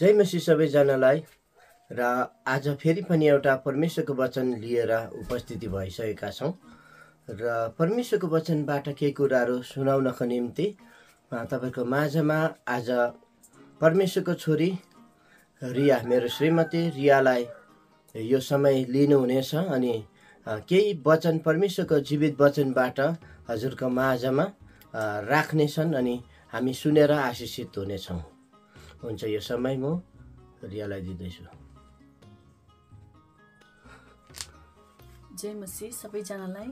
जय मसीह सबैजनालाई। र आज फेरि पनि एउटा परमेश्वरको वचन लिएर उपस्थिति भइसकेका छौँ र परमेश्वरको वचनबाट केही कुराहरू सुनाउनको निम्ति तपाईको माझमा आज परमेश्वरको छोरी रिया, मेरो श्रीमती रियालाई यो समय लिनुहुनेछ अनि केही वचन परमेश्वरको जीवित वचनबाट हजुरको माझमा राख्नेछन् अनि हामी सुनेर आशिषित हुनेछौँ। हुन्छ, यो समय म रियालाई दिँदैछु। जय मसीह सबैजनालाई।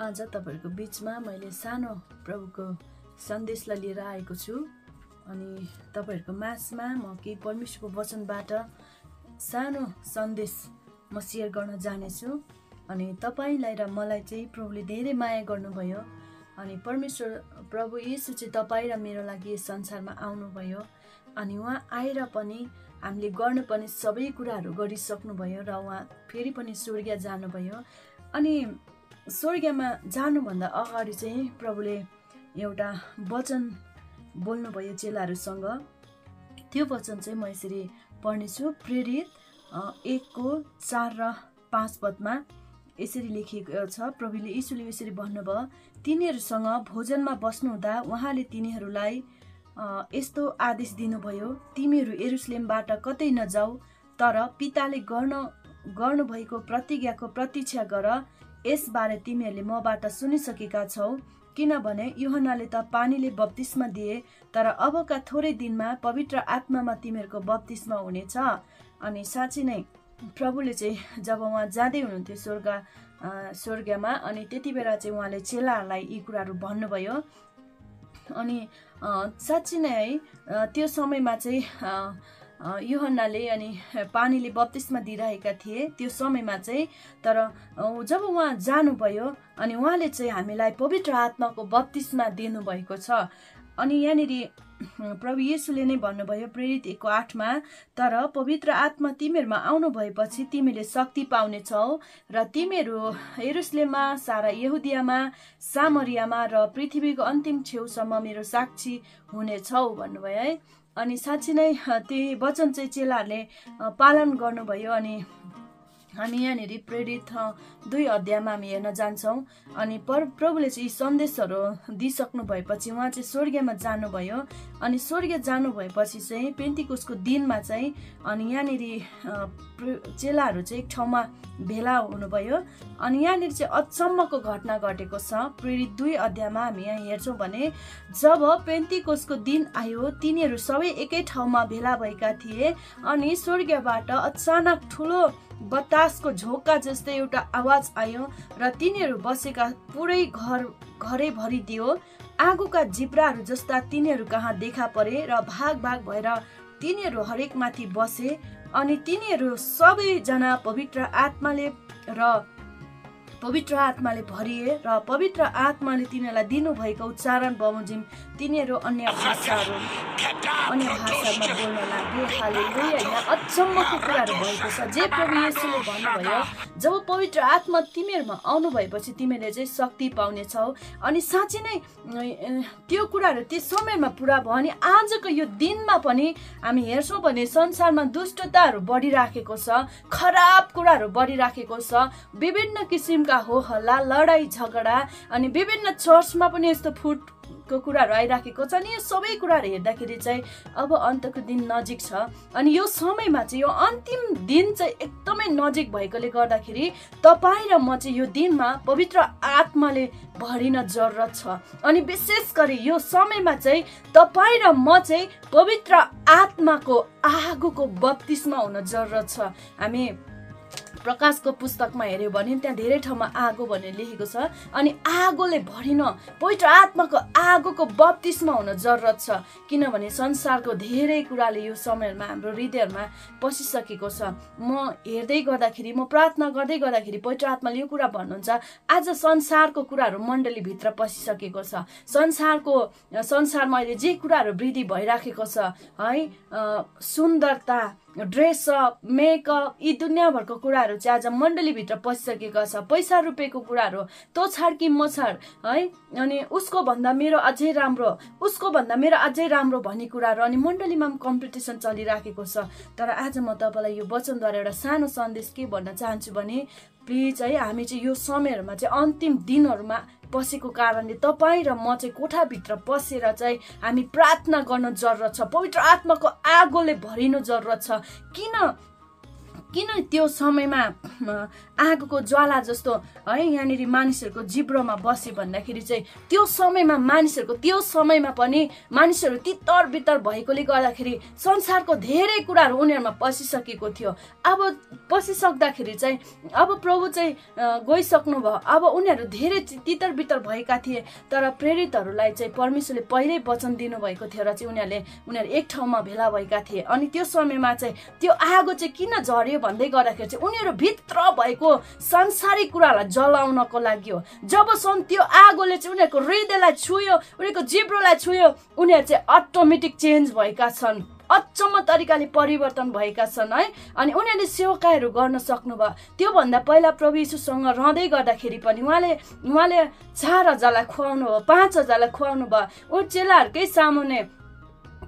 आज तपाईहरुको बीचमा मैले सानो प्रभुको सन्देशलाई लिएर आएको छु अनि तपाईहरुको माझमा म केही परमेश्वरको वचनबाट सानो सन्देश म शेयर गर्न जानेछु अनि तपाईलाई र मलाई चाहिँ प्रभुले धेरै माया गर्नुभयो अनि परमेश्वर प्रभु येशू चाहिँ तपाई र मेरो लागि यस संसारमा आउनुभयो अनि उहाँ आएर पनि हामीले गर्नुपर्ने सबै कुराहरू गरिसक्नुभयो र उहाँ फेरि पनि स्वर्ग जानुभयो अनि स्वर्गमा जानुभन्दा अगाडि चाहिँ प्रभुले एउटा वचन बोल्नुभयो चेलाहरूसँग। त्यो वचन चाहिँ म यसरी पढ्नेछु। प्रेरित 1:4 र 5 पदमा यसरी लेखिएको छ। प्रभुले यीशुले यसरी भन्नुभयो, तिनीहरूसँग भोजनमा बस्नुहुँदा उहाँले तिनीहरूलाई यस्तो आदेश दिनुभयो, तिमीहरू यरुशलेमबाट कतै नजाऊ, तर पिताले गर्नुभएको प्रतिज्ञाको प्रतीक्षा गर। यसबारे तिमीहरूले मबाट सुनिसकेका छौ, किनभने यूहन्नाले त पानीले बप्तिस्मा दिए, तर अबका थोरै दिनमा पवित्र आत्मामा तिमीहरूको बप्तिस्मा हुनेछ। अनि साँच्चै नै प्रभुले चाहिँ जब उहाँ जाँदै हुनुहुन्थ्यो स्वर्गमा अनि त्यति बेला चाहिँ उहाँले चेलाहरूलाई यी कुराहरू भन्नुभयो अनि साँच्चै नै है त्यो समयमा चाहिँ यूहन्नाले अनि पानीले बप्तिस्मा दिइरहेका थिए त्यो समयमा चाहिँ। तर जब उहाँ जानुभयो अनि उहाँले चाहिँ हामीलाई पवित्र आत्माको बप्तिस्मा दिनुभएको छ अनि यहाँनिर प्रभु येशूले नै भन्नुभयो प्रेरित 1:8मा, तर पवित्र आत्मा तिमीहरूमा आउनु भएपछि तिमीले शक्ति पाउनेछौ र तिमीहरू यरुशलेममा, सारा यहुदियामा, सामरियामा र पृथ्वीको अन्तिम छेउसम्म मेरो साक्षी हुनेछौ भन्नुभयो है। अनि साँच्चै नै त्यो वचन चाहिँ चेलाहरूले पालन गर्नुभयो अनि हामी यहाँनिर प्रेरित 2 अध्यायमा हामी हेर्न जान्छौँ अनि प्रभुले चाहिँ यी सन्देशहरू दिइसक्नु भएपछि उहाँ चाहिँ स्वर्गमा जानुभयो अनि स्वर्ग जानु भएपछि चाहिँ पेन्टिकोसको दिनमा चाहिँ अनि यहाँनिर चेलाहरू चाहिँ एक ठाउँमा भेला हुनुभयो अनि यहाँनिर चाहिँ अचम्मको घटना घटेको छ। प्रेरित 2 अध्यायमा हामी यहाँ हेर्छौँ भने जब पेन्टिकोसको दिन आयो तिनीहरू सबै एकै ठाउँमा भेला भएका थिए अनि स्वर्गबाट अचानक ठुलो बतासको झोक्का जस्तै एउटा आवाज आयो र तिनीहरू बसेका पुरै घरै भरिदियो। आगोका जिब्राहरू जस्ता तिनीहरू कहाँ देखा परे र भाग भाग भएर तिनीहरू हरेक माथि बसे अनि तिनीहरू सबैजना पवित्र आत्माले भरिए र पवित्र आत्माले तिनीहरूलाई दिनुभएको उच्चारण बमोजिम तिनीहरू अन्य भाषामा बोल्न लाग्यो। हालेलुया। यहाँ अचम्मको कुराहरू भएको छ जे प्रभु येशूले भन्नुभयो, जब पवित्र आत्मा तिमीहरूमा आउनु भएपछि तिमीहरूले चाहिँ शक्ति पाउनेछौ अनि साँच्चै नै त्यो कुराहरू त्यो समयमा पुरा भयो अनि आजको यो दिनमा पनि हामी हेर्छौँ भने संसारमा दुष्टताहरू बढिराखेको छ, खराब कुराहरू बढिराखेको छ, विभिन्न किसिमका हो हल्ला, लडाई झगडा अनि विभिन्न चर्चमा पनि यस्तो फुटको कुराहरू आइराखेको छ अनि यो सबै कुराहरू हेर्दाखेरि चाहिँ अब अन्तको दिन नजिक छ अनि यो समयमा चाहिँ यो अन्तिम दिन चाहिँ एकदमै नजिक भएकोले गर्दाखेरि तपाईँ र म चाहिँ यो दिनमा पवित्र आत्माले भरिन जरुरत छ अनि विशेष गरी यो समयमा चाहिँ तपाईँ र म चाहिँ पवित्र आत्माको आगोको बप्तिस्मा हुन जरुरत छ। हामी प्रकाशको पुस्तकमा हेर्यो भने त्यहाँ धेरै ठाउँमा आगो भनेर लेखेको छ अनि आगोले भरिन पवित्र आत्माको आगोको बप्तिस्मा हुन जरुरत छ किनभने संसारको धेरै कुराले यो समयमा हाम्रो हृदयमा पसिसकेको छ। म हेर्दै गर्दाखेरि म प्रार्थना गर्दै गर्दाखेरि पवित्र आत्माले यो कुरा भन्नुहुन्छ, आज संसारको कुराहरू मण्डलीभित्र पसिसकेको छ। संसारमा अहिले जे कुराहरू वृद्धि भइराखेको छ है, सुन्दरता ड्रेसअप, मेकअप, यी दुनियाँभरको कुराहरू चाहिँ आज मण्डलीभित्र पसिसकेका छ। पैसा रुपियाँको कुराहरू, तँ छाड कि म छाड है, अनि उसको भन्दा मेरो अझै राम्रो, उसको भन्दा मेरो अझै राम्रो भन्ने कुराहरू, अनि मण्डलीमा पनि कम्पिटिसन चलिराखेको छ। तर आज म तपाईँलाई यो वचनद्वारा एउटा सानो सन्देश के भन्न चाहन्छु भने, प्लिज है, हामी चाहिँ यो समयहरूमा चाहिँ अन्तिम दिनहरूमा पसेको कारणले तपाईँ र म चाहिँ कोठाभित्र पसेर चाहिँ हामी प्रार्थना गर्न जरुरत छ। पवित्र आत्माको आगोले भरिनु जरुरत छ। किन त्यो समयमा आगोको ज्वाला जस्तो है यहाँनिर मानिसहरूको जिब्रोमा बसे भन्दाखेरि चाहिँ त्यो समयमा पनि मानिसहरू तितर बितर भएकोले गर्दाखेरि संसारको धेरै कुराहरू उनीहरूमा पसिसकेको थियो। अब पसिसक्दाखेरि चाहिँ अब प्रभु चाहिँ गइसक्नु भयो। अब उनीहरू धेरै तितर बितर भएका थिए, तर प्रेरितहरूलाई चाहिँ परमेश्वरले पहिल्यै वचन दिनुभएको थियो र चाहिँ उनीहरू एक ठाउँमा भेला भएका थिए। अनि त्यो समयमा चाहिँ त्यो आगो चाहिँ किन झर्यो भन्दै गर्दाखेरि चाहिँ उनीहरू भित्र भएको सांसारिक कुरालाई जलाउनको लागि हो। जबसम्म त्यो आगोले चाहिँ उनीहरूको हृदयलाई छुयो, उनीहरूको जिब्रोलाई छुयो, उनीहरू चाहिँ अटोमेटिक चेन्ज भएका छन्, अचम्म तरिकाले परिवर्तन भएका छन् है। अनि उनीहरूले सेवकाहरू गर्न सक्नुभयो। त्योभन्दा पहिला प्रभु यीशुसँग रहँदै गर्दाखेरि पनि उहाँले 4000लाई खुवाउनु भयो, 5000लाई खुवाउनु भयो। ऊ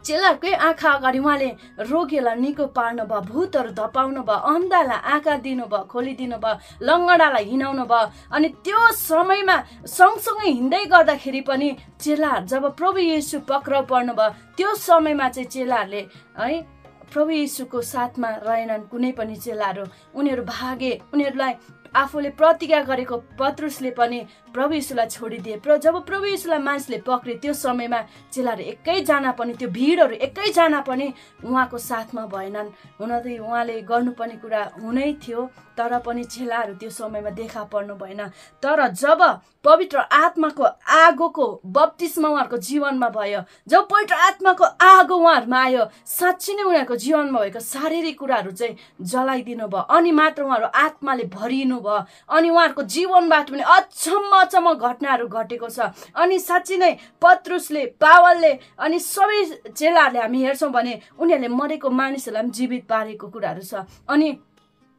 चेलाहरूकै आँखा अगाडि उहाँले रोगीहरूलाई निको पार्नु भयो, भूतहरू धपाउनु भयो, अन्धालाई आँखा दिनुभयो, खोलिदिनु भयो, लङ्गडालाई हिँडाउनु भयो। अनि त्यो समयमा सँगसँगै हिँड्दै गर्दाखेरि पनि चेलाहरू जब प्रभु येशू पक्राउ पर्नु भयो, त्यो समयमा चाहिँ चेलाहरूले है प्रभु येशूको साथमा रहेनन् कुनै पनि चेलाहरू, उनीहरू भागे। उनीहरूलाई आफूले प्रतिज्ञा गरेको पत्रुसले पनि प्रभु येशूलाई छोडिदिए। जब प्रभु येशूलाई मानिसले पक्रे त्यो समयमा चेलाहरू एकैजना पनि, त्यो भिडहरू एकैजना पनि उहाँको साथमा भएनन्। हुन त उहाँले गर्नुपर्ने कुरा हुनै थियो, तर पनि चेलाहरू त्यो समयमा देखा पर्नु भएन। तर जब पवित्र आत्माको आगोको बप्तिस्मा उहाँहरूको जीवनमा भयो, जब पवित्र आत्माको आगो उहाँहरूमा आयो, साँच्चै नै उनीहरूको जीवनमा भएको शारीरिक कुराहरू चाहिँ जलाइदिनु भयो। अनि मात्र उहाँहरू आत्माले भरिनु भयो। अनि उहाँहरूको जीवनबाट पनि अचम्म घटनाहरू घटेको छ। अनि साँच्चै नै पत्रुसले, पावलले अनि सबै चेलाहरूले हामी हेर्छौँ भने उनीहरूले मरेको मानिसहरूलाई पनि जीवित पारेको कुराहरू छ। अनि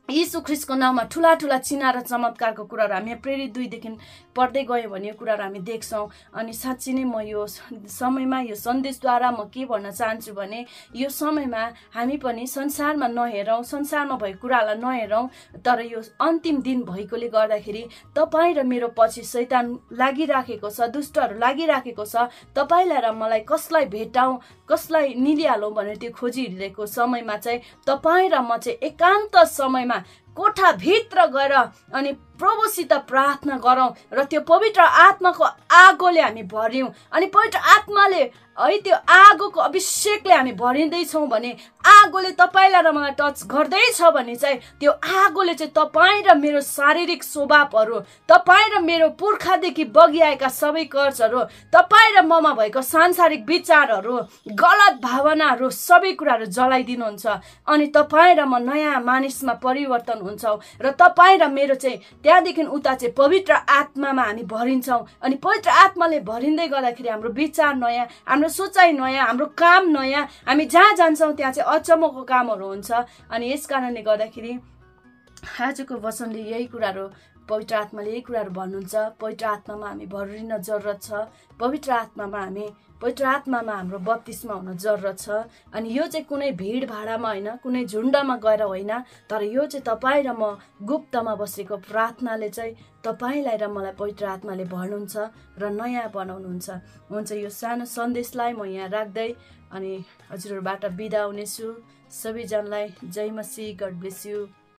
यीशु ख्रीष्टको नाममा ठुला चिना र चमत्कारको कुराहरू हामी प्रेरित 2देखि पढ्दै गयौँ भने यो कुराहरू हामी देख्छौँ। अनि साँच्चै नै म यो समयमा यो सन्देशद्वारा म के भन्न चाहन्छु भने, यो समयमा हामी पनि संसारमा नहेरौँ, संसारमा भएको कुरालाई नहेरौँ, तर यो अन्तिम दिन भएकोले गर्दाखेरि तपाईँ र मेरो पछि शैतान लागिराखेको छ, दुष्टहरू लागिराखेको छ। तपाईँलाई र मलाई कसलाई भेटाउँ, कसलाई निलिहालौँ भनेर त्यो खोजिरहेको समयमा चाहिँ तपाईँ र म चाहिँ एकान्त समयमा कोठाभित्र गएर अनि प्रभुसित प्रार्थना गरौँ र त्यो पवित्र आत्माको आगोले हामी भर्यौँ। अनि पवित्र आत्माले है त्यो आगोको अभिषेकले हामी भरिँदैछौँ भने, आगोले तपाईँलाई र मलाई टच गर्दैछ भने चाहिँ त्यो आगोले चाहिँ तपाईँ र मेरो शारीरिक स्वभावहरू, तपाईँ र मेरो पुर्खादेखि बगिआएका सबै कर्जहरू, तपाईँ र ममा भएको सांसारिक विचारहरू, गलत भावनाहरू, सबै कुराहरू जलाइदिनुहुन्छ। अनि तपाईँ र म नयाँ मानिसमा परिवर्तन हुन्छौँ र तपाईँ र मेरो चाहिँ त्यहाँदेखि उता चाहिँ पवित्र आत्मामा हामी भरिन्छौँ। अनि पवित्र आत्माले भरिँदै गर्दाखेरि हाम्रो विचार नयाँ, हाम्रो सोचाइ नयाँ, हाम्रो काम नयाँ, हामी जहाँ जान्छौँ त्यहाँ चाहिँ अचम्मको कामहरू हुन्छ। अनि यस कारणले गर्दाखेरि आजको वचनले यही कुराहरू, पवित्र आत्माले यही कुराहरू भन्नुहुन्छ। पवित्र आत्मामा हामी भरिन जरुरत छ। पवित्र आत्मामा हाम्रो बप्तिस्मा हुन जरुरत छ। अनि यो चाहिँ कुनै भिडभाडमा होइन, कुनै झुन्डमा गएर होइन, तर यो चाहिँ तपाईँ र म गुप्तमा बसेको प्रार्थनाले चाहिँ तपाईँलाई र मलाई पवित्र आत्माले भर्नुहुन्छ र नयाँ बनाउनुहुन्छ। हुन्छ, यो सानो सन्देशलाई म यहाँ राख्दै अनि हजुरहरूबाट बिदा हुनेछु। सबैजनालाई जय मसीह, गड ब्लेस यू।